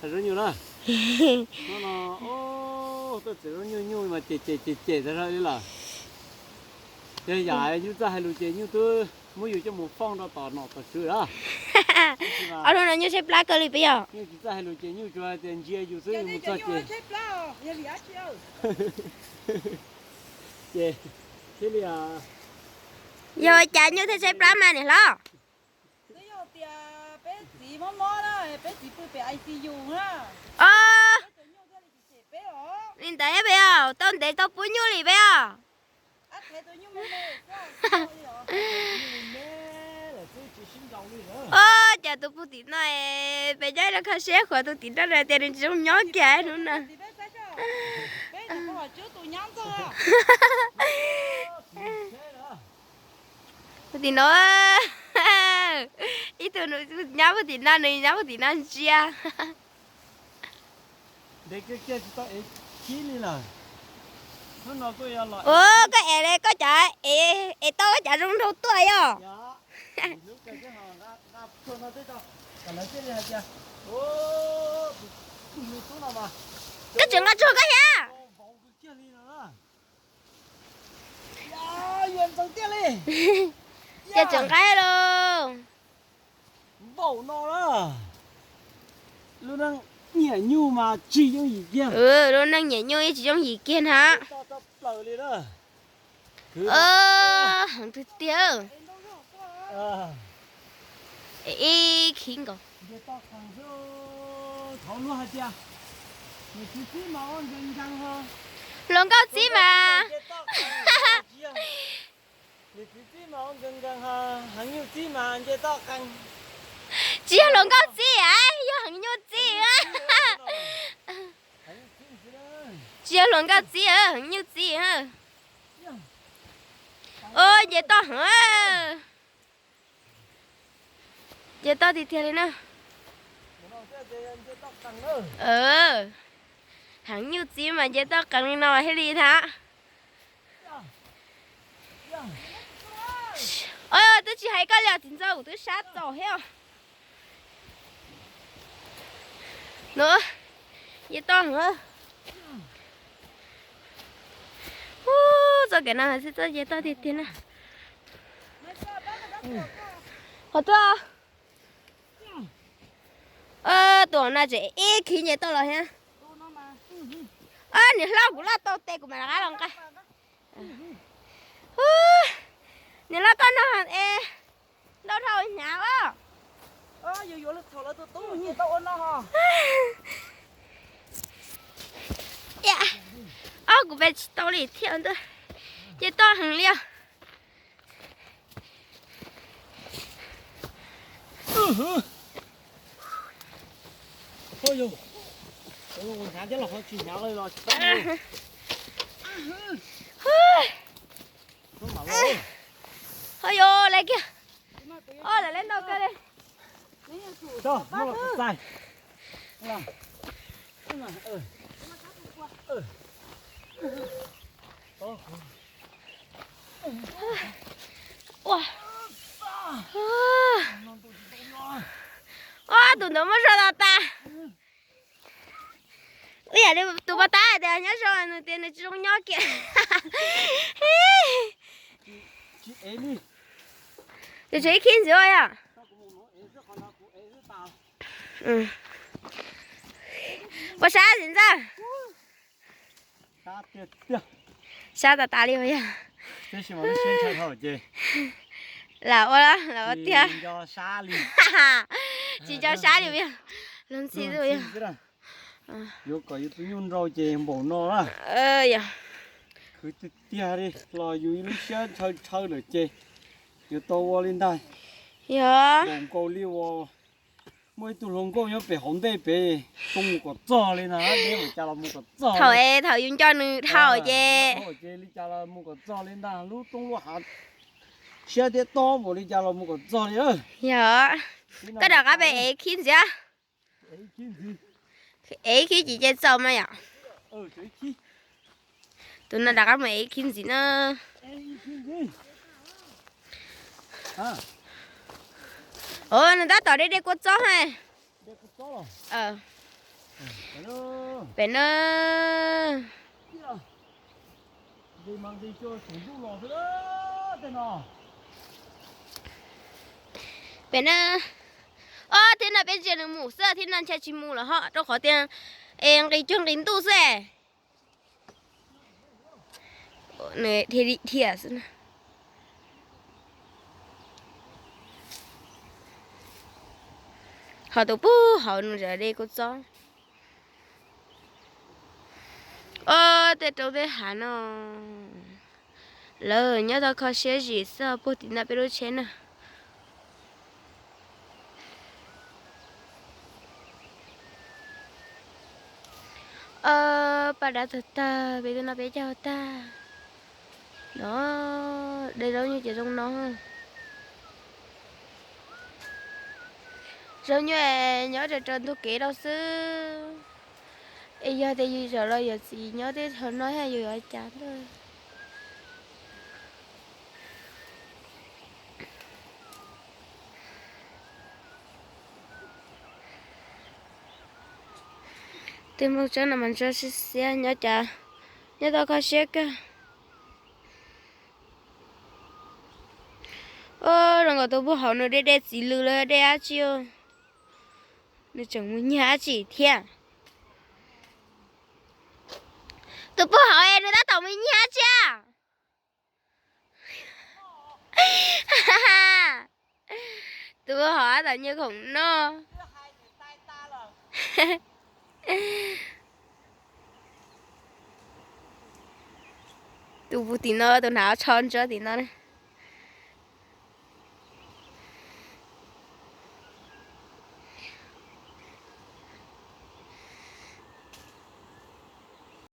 Thaij zaub nyuj na. Hnub no, o, tuaj txiav zaub nyuj, nyuj mas cem cem cem cem tag li lawm. Yog yam nyuj txawj hais lus ces nyuj twb muab yus coj mus foob rau tom nom tom tswv lawm. Ob hnub no nyuj tshaib plab kawg li peb yog. Nyuj tsis txawj hais lus ces nyuj tsuas tias ntsia yus xwb, yus mus txog ces. Ces thiaj li, yog ua cas nyuj thiaj tshaib plab mas niam hlob? Li ntawd peb os, tau ntev tau pub nyuj li peb os. O, cas tus pug tim no, peb nyob rau kho siab, qhuav tus tim no tias nws tsis zoo nyob kiag hnub no. Pug tim no, ib tug nyob pug tim no, nws nyob pug tim no ntsia. Ua, koj ev li koj cov, ev tau koj cov zoo nraug tuaj yog. Koj tseem nqa tsuag koj thiab. Ces tseem nqa los. Npaum no na, lub neej nyiam nyuj mas tsis yooj yim kiag. Lub neej nyiam nyuj yeej tsis yooj yim kiag na. Plaws li na. Heev tiag tiag. Ib khib nkaus. Hluas nkauj txib mas. Tsis yog hluas nkauj txib, yog heev nyuj txib. Tsis yog hluas nkauj txib, heev nyuj txib. O, nce toj heev. Nce toj tiag tiag li na. Heev nyuj txib mas nce toj qees li no thiaj li thab. O, twb tsis hais koj li os txiv ntxawm, kuv twb sab txaus thiab. No, nce toj heev. Ub, txoj kev no xwb txoj nce toj tiag tiag na. Qhov twg? Tus no tseem ib khib nce toj los thiab. Niam hlob, kuv loj tau tes kuv mam rov qab los nqa. Niam hlob, koj no es ntau dhau hnyav os. Ob, kuv pe tsis tau li thiab ntag. Ces toj heev li os. Ho yus lawv kiag. O, lawv lawv ntau kawg li. Ua, ua, tus ntawd muab zog tas tas. Ib yam li tus pog tab hais tias nyob zoo nws tias nws tsis zoo nyob kiag. Yus tseem ib khib ntxiv yom. Puas sab txiv ntxawm? Sab tas tas li yog. Lam ua, lam ua tiag. Tsis nco sab li yog. Los ntxhi xwb yog. Yuav kom yus tus nyuj nrau ces npaum no na. Yog. Khwv tiag tiag li los yus lub siab ntshaw ntshaw lawm ces yuav tau ua li ntag. Yog. Npaum nkaus li uas muaj ib tug hluas nkauj nyob pem hauv ntej pem, tau mus kom txog li na, deb npaum cas los mus kom txog. Thaum es thaum yus nco nws dhau ces, ces li cas los mus kom txog li ntag, lub roob lub hav siab thiab tob npaum li cas los mus kom txog li. Yog. Koj rov qab pem ev khib ntxiv. Ev khib ces ces txaus mas yom. Tus no rov qab mus ev khib ntxiv na. O, nws tab tom de de kua txob ha. Pem na. Pem na. Ob, thiab no peb ntsia nws mus xwb, thiab no ntshe tsis mus lawm ho, rau qhov tias es nqis cuag nqis ntuj xwb. Nws dhia dhia xwb na. Ho tus pub hauv nws zam de kuj txob. Ob, tej roob tej hav no lawv nyob tau kho siab zim xwb, puag tim no peb lub tsheb na. Ob, paj dab tag tag, peb twb noj peb caug tag. No, de zaub nyuj ces zoo no. Zaub nyuj nyob rau rau ntug kev rau xwb. Es yog tias yus zaum los yus txiv nyob teb chaws no thiab yus yuav cas ntuj. Tej Hmoob tsob no mas ntsuab siab siab nyob cas, nyob tau kho siab kawg. Ua zoo nkaus tus pub hauv nws dej dej txiv lws lawm dej dab tsi, nws tseem mus nyiag dab tsi thiab. Tus pub hauv es nws tab tom mus nyiag dab tsi a? Tus pub hauv tab tom nyiag khoom noj. Tus pub tim no tus hnav tsho ntsuab tim no.